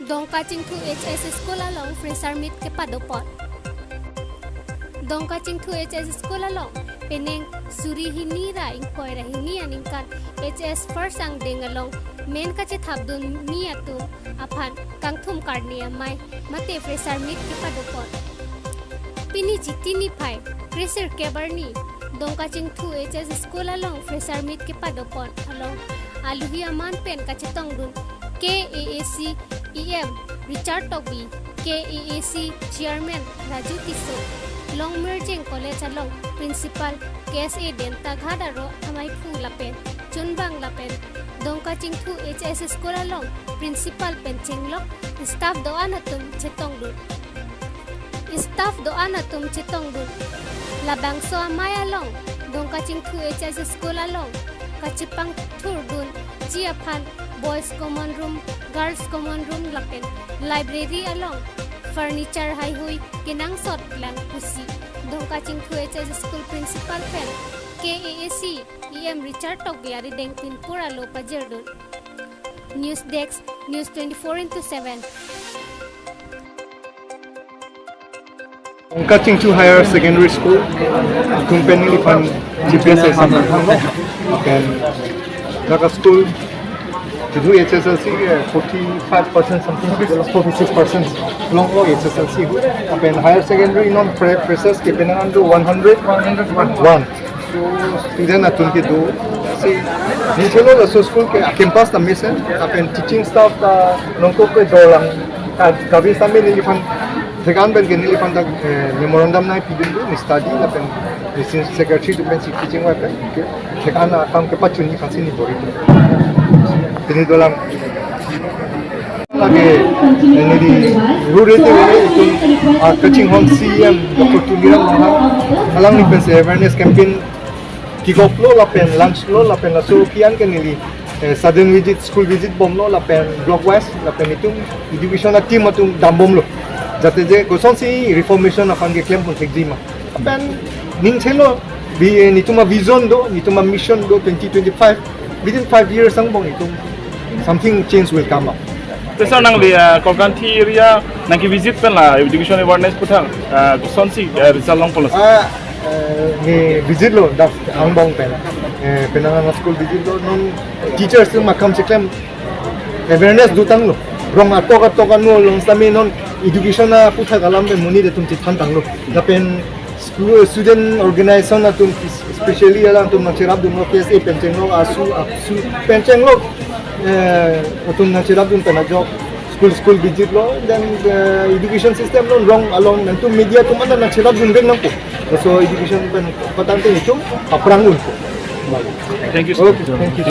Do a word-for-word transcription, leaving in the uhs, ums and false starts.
Dongkachingthu H S School along Fresher Meet kepadopon. Dongkachingthu H S School along penang suri hini ra ingkoi ra hini aningkan H S first angdeng along men kachethapdunmi atum aphan kangthum karni amei mate Fresher Meet kepadopon. Pini Jiti niphai kresirkep arni Dongkachingthu H S School along Fresher Meet kepadopon along aluhi aman pen kachetongdun K A A C E M Richard Tokbi, K A A C Chairman Raju Tisso, Longmirjeng College along Principal K S A Dentaghat aro amaiphu lapen chunbang lapen Dongkachingthu H S School along Principal pen chenglok staff do-an atum chetongdun. Staff do-an atum chetongdun. Labangso amei along Dongkachingthu H S School along kachepangthurdunji aphan Boys Common Room, Girls Common Room lapen library along furniture heihui kenangsot lang pusi Dongkachingthu H S School Principal pen K A A C E M Richard Tokbi arideng pinpur alo pajirdun. News Desk, News twenty-four into seven. Dongkachingthu Higher Secondary School atum pen neliphan G P S exam thanglo. Then dak school kedui H S L C, eh, forty-five percent something, forty-six percent longlo H S L C. Then higher secondary non fre- freshers ke penang do one hundred, one hundred one. So student atum kedo. Si, ningchelo laso school ke campus ta mesen, lapen teaching staff ta nongkok kedo lang, ka- kave sitame neliphan, thekan pen ke neliphan dak, eh, memorandum nangpidun do, ne study lapen ne secretary atum pensi teaching wa pen ke thekan akam kepachunji aphansi ne bor-i. Pini dolang. Lake, eh, neli ru rete wale itum, ah, kachinghon C E M Doctor Tuliram Ronghang alangli pensi awareness campaign kick off lo lapen launch lo lapen laso kian ke neli, eh, sudden visit, school visit bomlo lapen block wise lapen itum education a-team atum dambomlo. Jate je kosonsi reformation aphan keklem pon thekji ma. Lapen ningchelo, bi- eh, netum a-vision do, netum a-mission do twenty twenty-five. Within five years angbong itum something change will come up. Te sir, nangli, ah, Korkanthi area nangkevisit pen la education awareness aphuthak, ah, kosonsi, ah, result longpo lo? Ah, eh, ne visit lo dak angbong pen. Eh, penang school visit lo, non teachers atum akam cheklem awareness dotanglo. Rong atok atok anu along sitame non education aphuthak alam pen monit atum chethan tanglo. Lapen school, student organization atum, especially alangtum nangcherapdunlo, K S A pen chenglok, ASU, ABSU pen chenglok, eh, atum nangcherapdun pen ajok school school visit lo, then, eh, education system lo rong along nangtum media atum anta nangcherapdun vek nangpo. So education pen patang te itum aphrang unpo. Thank you, sir. Okay, thank you.